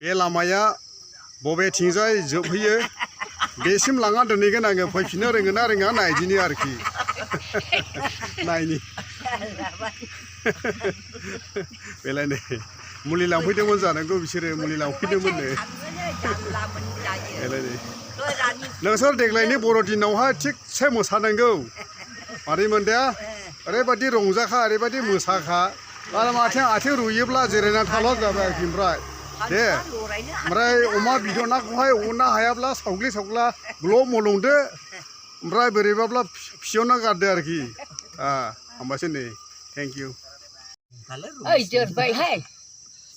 बे लामाया बबेथिंजाय जोबहैयो बेसिम लाङा दोनहैगोन आङो फैफिननो रोंगोन ना रोङा नायदिनि आरोखि नायनि बेलाय नै मुलि लांफैदोंमोन जानांगौ बिसोरो मुलि लांफैदोंमोननो बेलाय नै नोंसोर देग्लायनि बर'दिनावहाय थिगसे मोसानांगौ मादैमोन दे ओरैबायदि रंजाखा ओरैबायदि मोसाखा आरो आथिं रुयोब्ला जिरायना थाल' जाबाय आरोखि ओमफ्राय दे ओमफ्राय अमा बिदनाखौहाय अरनो हायाब्ला सावग्लि सावग्ला ग्लब मलंदो ओमफ्राय बोरैबाब्ला फियना गारदो आरोखि हामबायसै नै थेंक इउ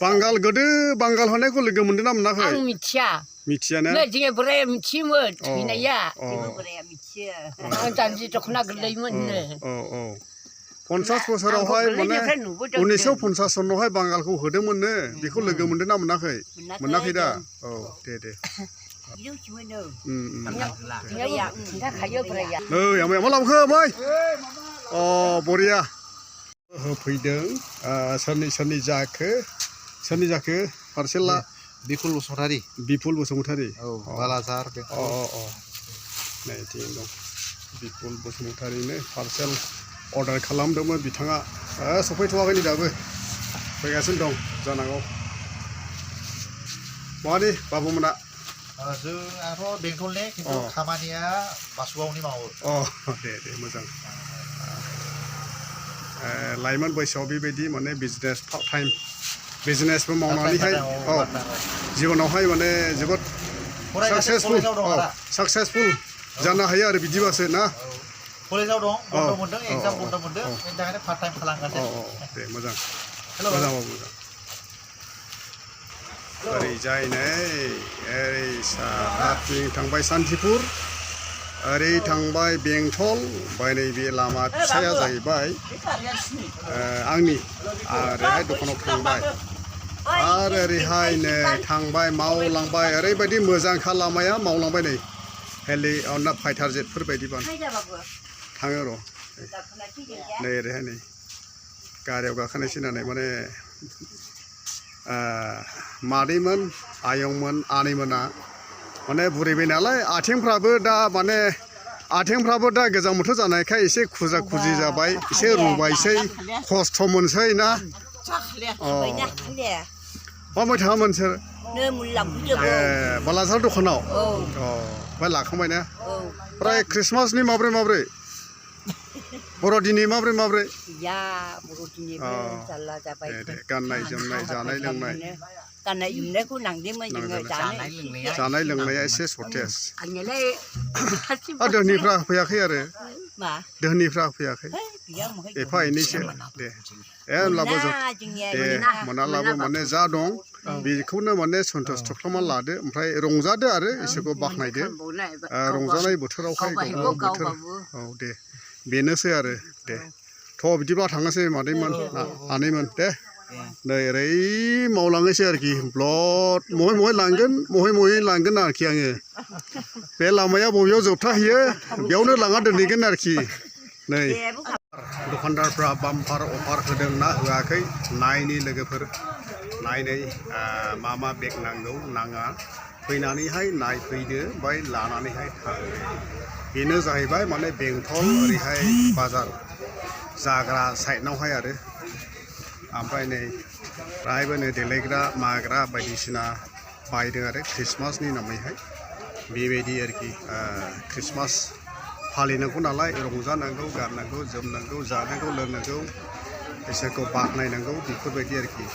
बांगाल गोदो बांगाल होनायखौ लोगो मोनदों ना मोनाखै आं मिथिया मिथियाना जोंनि बोराया मिथियोमोन थैनाया आं जानजि दख'ना गोरलैमोननो 50 बोसोरावहाय माने 1950 सनावहाय बांगालखौ होदोंमोननो बेखौ लोगो मोनदों ना मोनाखै मोनाखै दा औ दे नै आमाय मा लाबोखो आमाय अ बरिया होफैदों सोरनि जाखो पार्सेला बिपुल बसुमतारी औ बालाजार नै थिग दं बिपुल बसुमतारिनो पार्सेल अर्डार खालामदोंमोन बिथाङा सफैथ'वाखै नै दाबो फैगासिनो दं जानांगौ बहानि बाबुमोना जोंहाथ' बेंटलनि खिन्थु खामानिया बासुगावनि मावो दे मोजां लाइमोन बैसोआव बेबायदि माने बिजनेस पार्ट टाइम बिजनेसबो मावनानैहाय जिबनावहाय माने जोबोद साक्सेसफुल जानो हायो आरो बिदिबासो ना कलेजाव दं बन्द मोनदों एग्जाम बन्द मोनदों बेनि थाखायनो पार्ट टाइम खालामगासिनो दे मोजां मोजां ओरैजाय नै ओरै साहाथिं थांबाय सान्तिपुर ओरै थांबाय बेंटल ओमफ्राय नैबे लामा फिसाया जाहैबाय आंनि ओरैहाय दखानाव थांबाय आरो ओरैहाय नै थांबाय मावलांबाय ओरैबायदि मोजांखा लामाया मावलांबाय नै फाइटार जेटफोर बायदिबा थाङो र' नै ओरैहाय नै गारियाव गाखोनायसै होननानै माने मादैमोन आयंमोन आनैमोना माने बुरैबाय नालाय आथिंफ्राबो दा गोजां बोथोर जानायखाय एसे खुजा खुजि जाबाय एसे रुबायसै खस्थ' मोनसै ना माबाय थाङामोन सोर बालाजार दखानाव ओमफ्राय लाखांबाय ना ओमफ्राय ख्रिस्टमासनि माब्रै बर'दिननि माब्रै दे गाननाय जोमनाय जानाय लोंनाय जानाय लोंनाया एसे सर्टेज दोहोनिफ्रा फैयाखै आरो दोहोनिफ्रा फैयाखै एफा एनैसो दे होमब्लाबो दे मोनाब्लाबो माने जा दं बेखौनो माने सन्तुष्ट खालामना लादो ओमफ्राय रंजादो आरो इसोरखौ बाख्नायदो रंजानाय बोथोरावहाय बोथोर दे बेनोसै आरो दे थ' बिदिब्ला थांनोसै मादैमोन आनैमोन दे नै ओरै मावलांनोसै आरोखि ब्लद महाय लांगोन आरोखि आङो बे लामाया बबेयाव जोबथाहैयो बेयावनो लाङा दोनहैगोन आरोखि नै दखानदारफ्रा बाम्पार अफार होदों ना होआखै नायनि लोगोफोर नायनै मा बेग नांगौ नाङा फैनानैहाय नायफैदो ओमफ्राय लानानैहाय थांदो बेनो जाहैबाय माने बेंटल ओरैहाय बाजार जाग्रा साइडनावहाय आरो ओमफ्राय नै फ्रायबो नै देलायग्रा माग्रा बायदिसिना बायदों आरो ख्रिस्टमासनि नामैहाय बेबायदि आरोखि ख्रिस्टमास फालिनांगौ नालाय रंजानांगौ गाननांगौ जोमनांगौ जानांगौ लोंनांगौ इसोरखौ बाख्नायनांगौ बेफोरबायदि आरोखि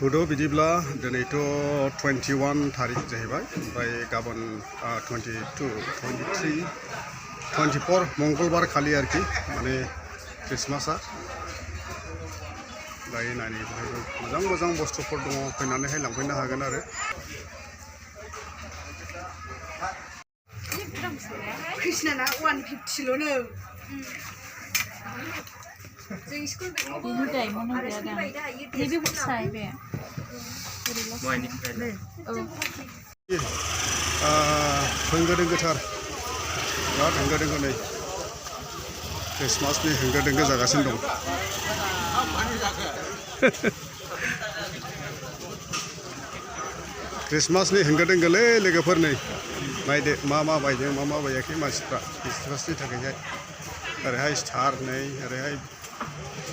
थुदो बिदिब्ला दिनैथ' 21 थारिख जाहैबाय ओमफ्राय गाबोन 22, 23, 24 मंगलबार खालि आरोखि माने ख्रिस्टमासआ दायो नायनि बेहायबो मोजां बुस्थुफोर दङ फैनानैहाय लांफैनो हागोन आरो कृष्णना 150ल'नो जों स्कुल होंगो दोंगोथार बिराद होंगो दोंगो नै ख्रिस्टमासनि होंगो दोंगो जागासिनो दं क्रिसमासनि होंगो दोंगोलै लोगोफोर नै नायदो मा बायदों मा बायाखै मानसिफ्रा क्रिसमासनि थाखायहाय ओरैहाय स्टार नै ओरैहाय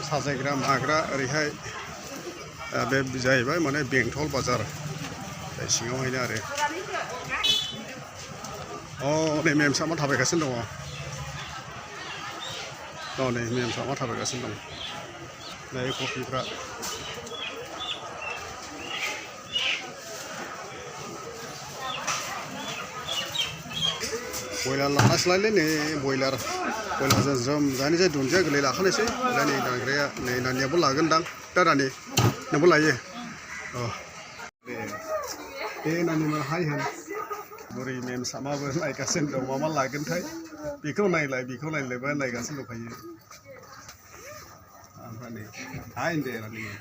साजायग्रा माग्रा ओरैहाय बे जाहैबाय माने बेंटल बाजार सिङावहायनो आरो नै मेमसामा थाबायगासिनो दङ नै मेमसामा थाबायगासिनो दं नै कफिफ्रा बयलार लानासैलायलै नै बयलारजों ज्रोम जानोसै दुन्दिया गोरलै लाखानोसै ओमफ्राय नै दानग्राया नै नानियाबो लागोनदां दा नानि नोंबो लायो दे नानिमोन हाय होन बुरै मेमसामाबो नायगासिनो दं मा लागोनथाय बेखौ नायलाय बा नायगासिनो दंखायो ओमफ्राय नै हाय दे नानिमोन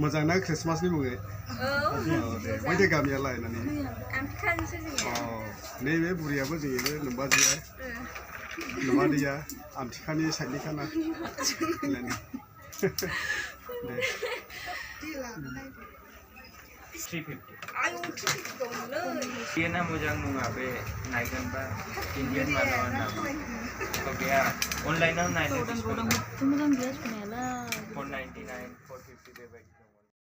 मोजां ना क्रिसमासनि मुङै दे बयदो गामियालाय नानि नैबे बुरियाबो जोंनिबो नोम्बादैया आमथिखानि साइडनिखाना दे 350 Dia मोजां नङा बे नायगोनबा इन्डियान मानोबा नामा गैया अनलाइनाव नायनो 499 450 बेबायदि